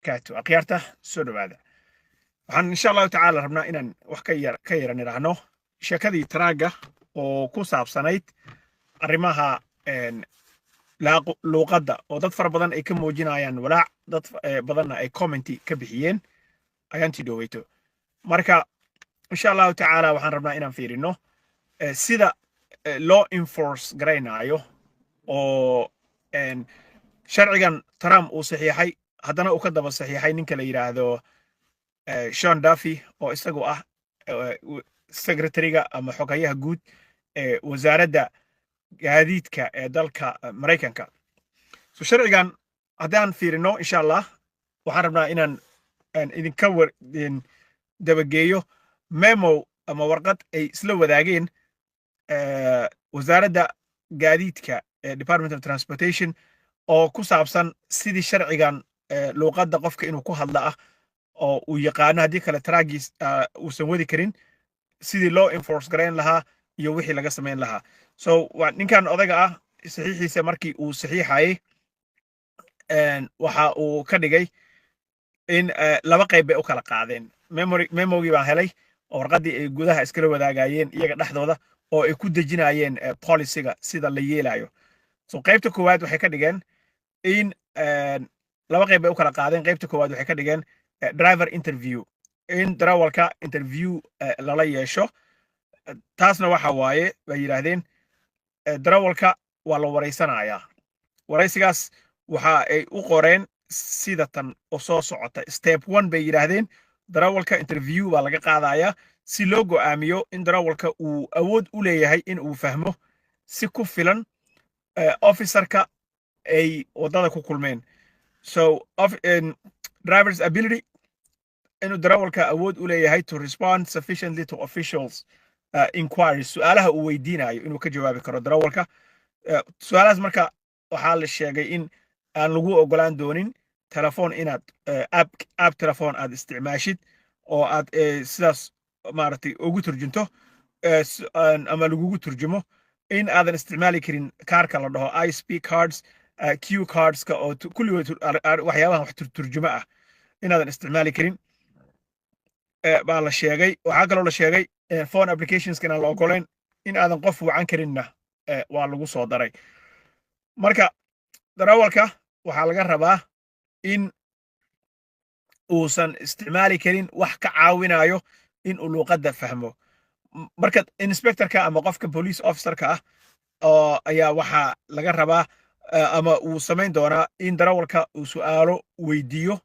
Wabarakaatu. Akhyaarta, soo dhowaada. Waxaan insha Allahu tacaala rabnaa inaan wax ka yara nidhaahno sheekadii truckga oo ku saabsanayd arrimaha luuqadda, oo dad fara badan ay ka muujinayaan walaac, dad badanna ay commenti ka bixiyeen ayaantii dhoweyto. Marka insha Allahu tacaala waxaan rabnaa inaan fiirino sida loo enforce garaynaayo oo sharcigan Trump uu saxiixay, haddana uu ka daba saxiixay ninka la yidhaahdo Sean Duffy, oo isagu ah secretaryga ama xoghayaha guud ee wasaaradda gaadiidka ee dalka Maraykanka. So sharcigan haddaan fiirino, insha Allah waxaan rabnaa inaan idinka dabageeyo memo ama warqad ay isla wadaageen wasaaradda gaadiidka ee Department of Transportation, oo ku saabsan sidii sharcigan luuqadda qofka inuu ku hadla ah oo uu yaqaano, haddii kale truckiis uusan wadi karin, sidii loo enforce garayn lahaa iyo wixii laga samayn lahaa. So ninkan odaga ah saxiixiisa markii uu saxiixayay, waxa uu ka dhigay in laba qayb bay u kala qaadeen. Memory memogii baan helay oo warqaddii ay gudaha iskala wadaagayeen iyaga dhexdooda oo ay ku dejinayeen policyga sida la yeelayo. So qaybta koowaad waxay ka dhigeen in laba qayb bay u kala qaadeen. Qaybta koowaad waxay ka dhigeen driver interview, in darawalka interview lala yeesho. Taasna waxa waaye, bay yidhaahdeen, darawalka waa la waraysanayaa. Waraysigaas waxa ay u qoreen sida tan oo soo socota. Step one, bay yidhaahdeen, darawalka interview baa laga qaadayaa si loo go'aamiyo in darawalka uu awood u leeyahay in uu fahmo si ku filan officerka ay waddada ku kulmeen. So driver's ability, inuu darawalka awood u leeyahay to respond sufficiently to officials inquiries, su'aalaha uu weydiinayo inuu ka jawaabi karo darawalka. Su'aalahaas marka waxaa la sheegay in aan lagu ogolaan doonin telefoon inaad app telefoon aad isticmaashid oo aad sidaas maaragtay ugu turjunto ama lagugu turjumo, in aadan isticmaali karin kaarka la dhaho ISP cards, cue cardska, oo kulligood waxyaabahan wax turjumo ah inaadan isticmaali karin baa la sheegay. Waxaa kaloo la sheegay phone applicationska inaan la ogolayn, in aadan qof wacan karinna waa lagu soo daray. Marka darawalka waxaa laga rabaa in uusan isticmaali karin wax ka caawinayo in uu luuqadda fahmo. Marka inspectorka ama qofka police officerka ah oo ayaa waxaa laga rabaa ama uu samayn doonaa in darawalka uu su'aalo weydiiyo.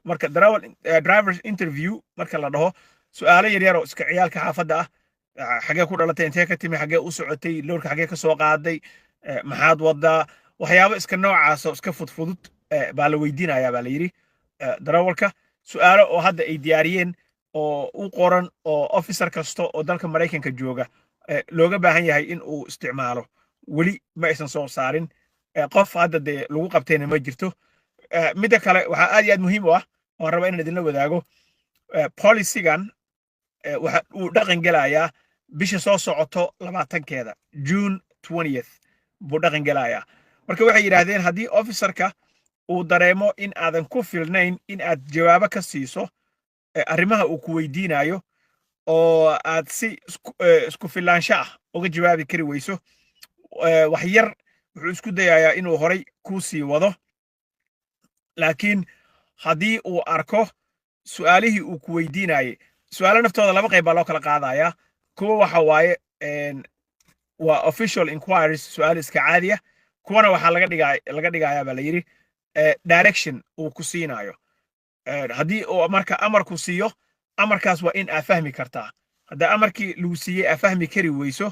Marka darawal drivers interview marka la dhaho, su'aalo yaryar oo iska ciyaalka xaafadda ah: xagee ku dhalatay, intee ka timi, xagee u socotay, loadka xagee ka soo qaaday, maxaad wadaa, waxyaabo iska noocaas oo iska fudfudud baa la weydiinayaa, baa la yidhi darawalka. Su'aalo oo hadda ay diyaariyeen oo u qoran oo officer kasta oo dalka Maraykanka jooga looga baahan yahay in uu isticmaalo weli ma aysan soo saarin. Qof hadda dee lagu qabtayna ma jirto. Midda kale waxaa aad iyo aad muhiim u ah oon raba inaan idinla wadaago, policygan waxa uu dhaqan gelayaa bisha soo socoto 20-keeda, June 20th buu dhaqan gelayaa. Marka waxay yidhaahdeen, haddii officerka uu dareemo in aadan ku filnayn in aad jawaabo ka siiso arrimaha uu ku weydiinayo oo aad si isku filaansho ah uga jawaabi kari weyso, wax yar wuxuu isku dayayaa inuu horay kuu sii wado. Laakiin haddii uu arko su'aalihii uu ku weydiinayey, su'aalo naftooda laba qayb baa loo kala qaadayaa. Kuwa waxa waaye waa official inquiries, su'aal iska caadiya. Kuwana waxaa laga dhigayaa, baa la yidhi, direction uu ku siinayo. Haddii uu marka amarku siiyo, amarkaas waa in aa fahmi kartaa. Haddii amarkii lagu siiyey aa fahmi kari weyso,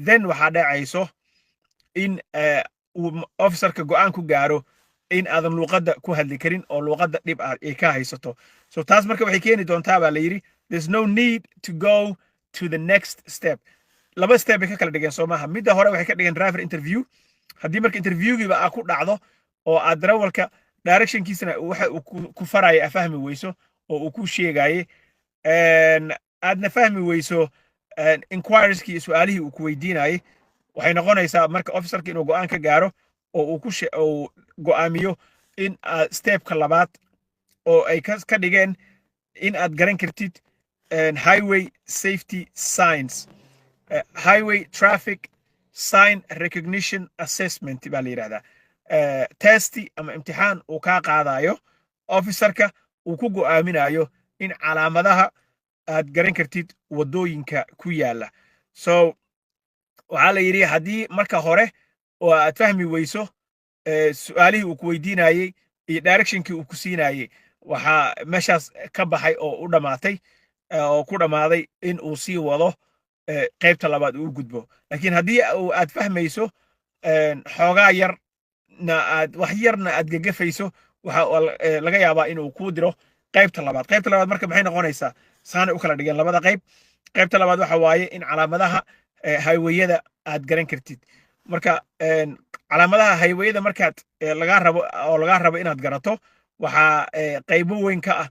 then waxaa dhacayso in uu officerka go'aan ku gaaro in aadan luuqadda ku hadli karin oo luuqadda dhib ah ay ka haysato. So taas marka waxay keeni doontaa, baa la yidhi, there's no need to go to the next step. Laba step bay ka kala dhigeen, soo maaha? Midda hore waxay ka dhigeen driver interview. Haddii marka interviewgiiba aa ku dhacdo oo aad darawalka directionkiisana waxa uu ku faraya aa fahmi weyso oo uu ku sheegaye, aadna fahmi weyso inquirieski, su-aalihii uu ku weydiinayay, waxay noqonaysaa marka officerka inuu go'aan ka gaaro oo uu go'aamiyo in stepka labaad Oo ay ka dhigeen in aad garan kartid highway safety signs, highway traffic sign recognition assessment baa la yidhahdaa, test ama imtixaan uu kaa qaadayo officerka, uu ku go'aaminayo in calaamadaha aad garan kartid waddooyinka ku yaala. So waxaa la yidhi, haddii marka hore oo aad fahmi weyso su'aalihii uu ku weydiinayey iyo directionkii uu ku siinayey, waxaa meeshaas ka baxay oo u dhammaatay oo ku dhammaaday in uu sii wado, qaybta labaad uu gudbo. Laakiin haddii aad fahmayso, xoogaa yarna aad wax yarna aad gegafayso, waxa laga yaabaa inuu kuu diro qaybta labaad. Qaybta labaad marka maxay noqonaysaa? Saanay u kala dhigeen labada qayb. Qaybta labaad waxa waaye in calaamadaha highwayada aad garan kartid. Marka calaamadaha highwayada markaad lagaa rabo oo lagaa rabo inaad garato, waxaa qaybo weyn ka ah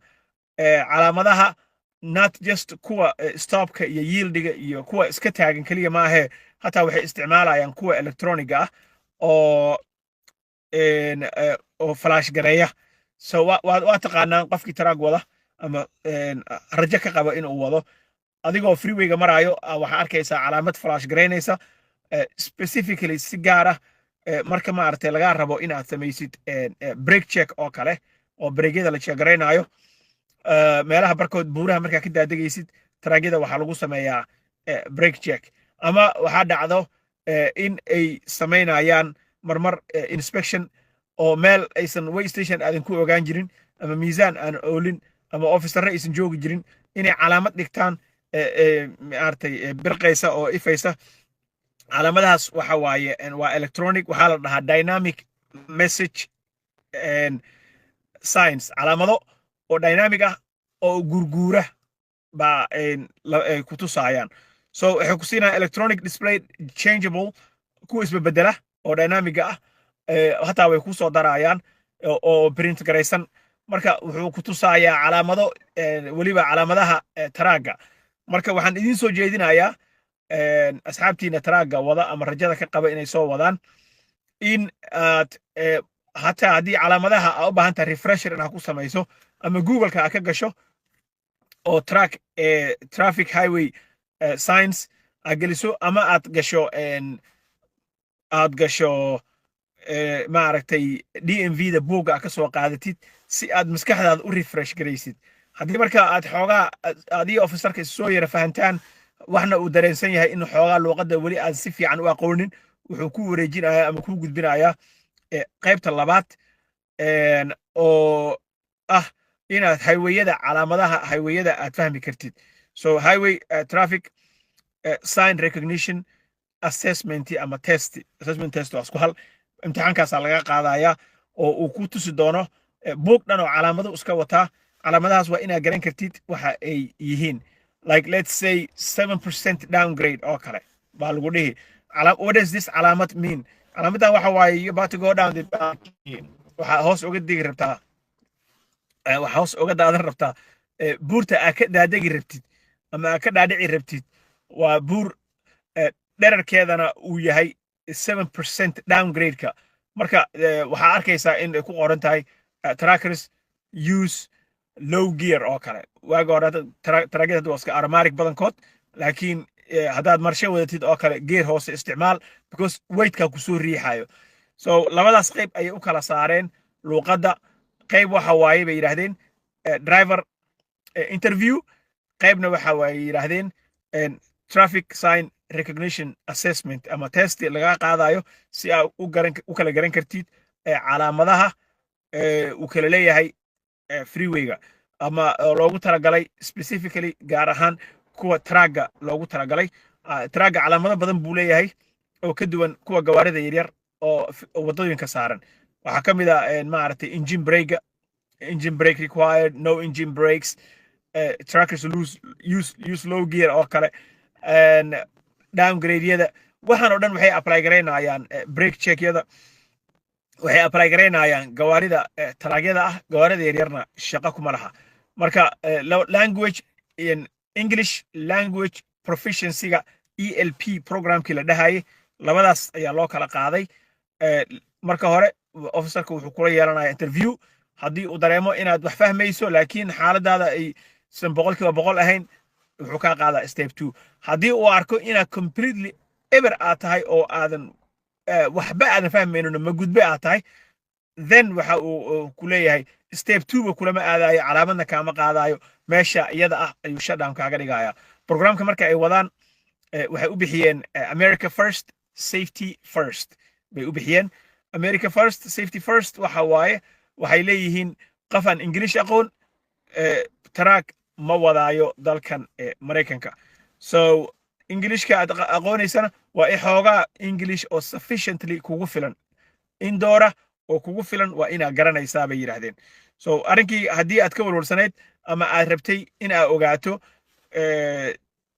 calaamadaha, not just kuwa stopka iyo yieldiga iyo kuwa iska taagan keliya ma ahee, hataa waxay isticmaalayaan kuwa electroniga ah oo flash gareeya. So waa taqaanaan qofkii truck wada ama rajo ka qaba inuu wado, adigoo freewayga maraayo waxaa arkaysaa calaamad flash garaynaysa specifically, si gaar ah, marka maaragtay lagaa rabo inaad samaysid brake check oo kale, oo brakeyada la check garaynaayo. Meelaha barkood buuraha markaa ka daadegaysid, truckyada waxaa lagu sameeyaa brake check, ama waxaa dhacdo in ay samaynayaan marmar inspection oo meel aysan weigh station aadan ku ogaan jirin ama miisaan aan oolin ama officerre aysan joogi jirin, inay calaamad dhigtaan maaragtay birqaysa oo ifaysa. Calaamadahaas waxa waaye waa electronic, waxaa la dhahaa dynamic message signs. Calaamado oo dynamic ah oo gurguura baa ay ku tusaayaan. So waxay ku siinayaan electronic display changeable, kuwa isbebedela oo dynamiga ah hataa way ku soo darayaan oo print garaysan. Marka wuxuu ku tusayaa calaamado, weliba calaamadaha truckga. Marka waxaan idiin soo jeedinayaa, asxaabtiina truckga wada ama rajada ka qaba inay soo wadaan, in aad hataa haddii calaamadaha aa u baahan tahay refresher inaad ku samayso ama Googleka aad ka gasho oo truck traffic highway signs aad geliso ama aad gasho maaragtay DMV da buugga aad ka soo qaadatid, si aad maskaxdaada u refresh garaysid. Haddii marka aad xoogaa adiyo officerka is soo yara fahantaan, waxna uu dareensan yahay in xoogaa luuqadda weli aad si fiican u aqoonin, wuxuu ku wareejinayaa ama ku gudbinayaa qaybta labaad oo ah inaad highwayada, calaamadaha highwayada aad fahmi kartid. So highway traffic sign recognition assessment ama test, assessment test waa isku hal. Imtixaankaasaa laga qaadaya oo uu ku tusi doono buug dhan oo calaamado iska wataa. Calaamadahaas waa inaad garan kartid waxa ay yihiin, like let's say 7% downgrade oo kale baa lagu dhihi. What does this calaamad mean? Calaamadan waxa waaye you about to go down the, waxaa hoos uga digi rabtaa, waxaa hoos uga daadan rabtaa buurta aad ka daadegi rabtid ama aad ka dhaadhici rabtid. Waa buur dherarkeedana uu yahay 7% downgradeka. Marka waxaa arkaysaa in ay ku qoran tahay "truckers use low gear" oo kale. Waaga hore truckyada hadda waa iska automatic badankood, laakiin haddaad marshe wadatid oo kale, gear hoose isticmaal because weightka kusoo riixayo. So labadaas qayb ayay u kala saareen luuqadda. Qayb waxa waaye bay yidhaahdeen driver interview, qaybna waxa waaye yidhaahdeen traffic sign recognition assessment ama test laga qaadayo, si aad u garan u kala garan kartid calaamadaha uu kala leeyahay freewayga ama loogu talagalay specifically, gaar ahaan kuwa truckga loogu talagalay. Truckga calaamado badan buu leeyahay oo ka duwan kuwa gawaarida yaryar oo waddooyinka saaran. Waxaa ka mid ah maaragtay engine brake, engine brake required, no engine brakes, truckers lose use low gear oo kale, downgradeyada. Waxaan oo dhan waxay apply garaynayaan, brake checkyada waxay apply garaynayaan gawaarida truckyada ah. Gawaarida yaryarna shaqo kuma laha. Marka language, English language proficiencyga, ELP programkii la dhahayay, labadaas ayaa loo kala qaaday. Marka hore officerka wuxuu kula yeelanaya interview. Haddii uu dareemo inaad wax fahmayso, laakiin xaaladaada aysan 100% ahayn, wuxuu kaa qaadaa step two. Haddii uu arko inaad completely eber aad tahay oo aadan waxba aadan fahmaynin, ma gudbe aad tahay, then waxa uu ku leeyahay step two ba kulama aadayo, calaamadna kaama qaadayo. Meesha iyada ah ayuu shutdown kaaga dhigaya. Programka marka ay wadaan waxay u bixiyeen "America First, Safety First" bay u bixiyeen. "America First, Safety First" waxa waaye, waxay leeyihiin qof aan English aqoon truck ma wadaayo dalkan Maraykanka. So Englishka aad aqoonaysana waa i xoogaa English oo sufficiently kugu filan, indoora oo kugu filan waa inaad garanaysaa, bay yidhaahdeen. So arrinkii haddii aad ka walwalsanayd ama aad rabtay in aad ogaato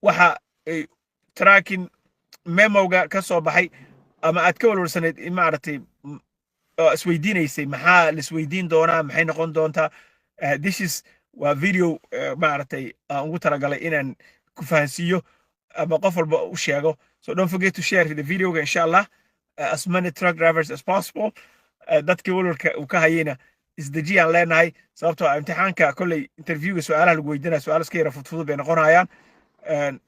waxa trucking memoga ka soo baxay, ama aad ka walwalsanayd in maaragtay isweydiinaysay maxaa laisweydiin doonaa, maxay noqon doontaa, this is waa video maaragtay aan ugu talagalay inaan ku fahansiiyo ama qof walba u sheego. So don't forget to share the videoga, insha Allah, as many truck drivers as possible. Dadkii walwalka uu ka hayayna isdejiyaan leenahay, sababtoo ah imtixaanka kolley interviewga su-aalaha lagu weydiinaya su-aalo iska yara fudfudud bay noqonayaan.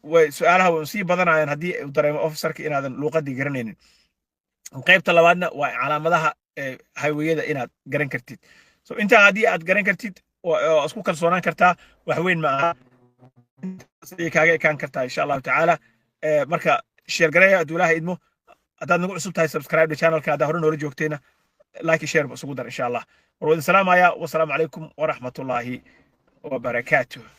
Way su-aalaha way sii badanayaan haddii uu dareemo officerka inaadan luuqadii garanaynin. Qaybta labaadna waa calaamadaha highwayada inaad garan kartid. So intaa haddii aad garan kartid oo isku kalsoonaan kartaa, wax weyn ma aha, ayay kaaga ekaan kartaa, insha Allahu tacaala. Marka share gareeya hadduu Ilaaha idmo. Haddaad nagu cusub tahay, subscribe the channelka. Haddaa hore noola joogtayna, like, share isugu dar, insha Allah. War wadin salaamaya. Wasalaamu calaykum waraxmatullaahi wabarakaatuh.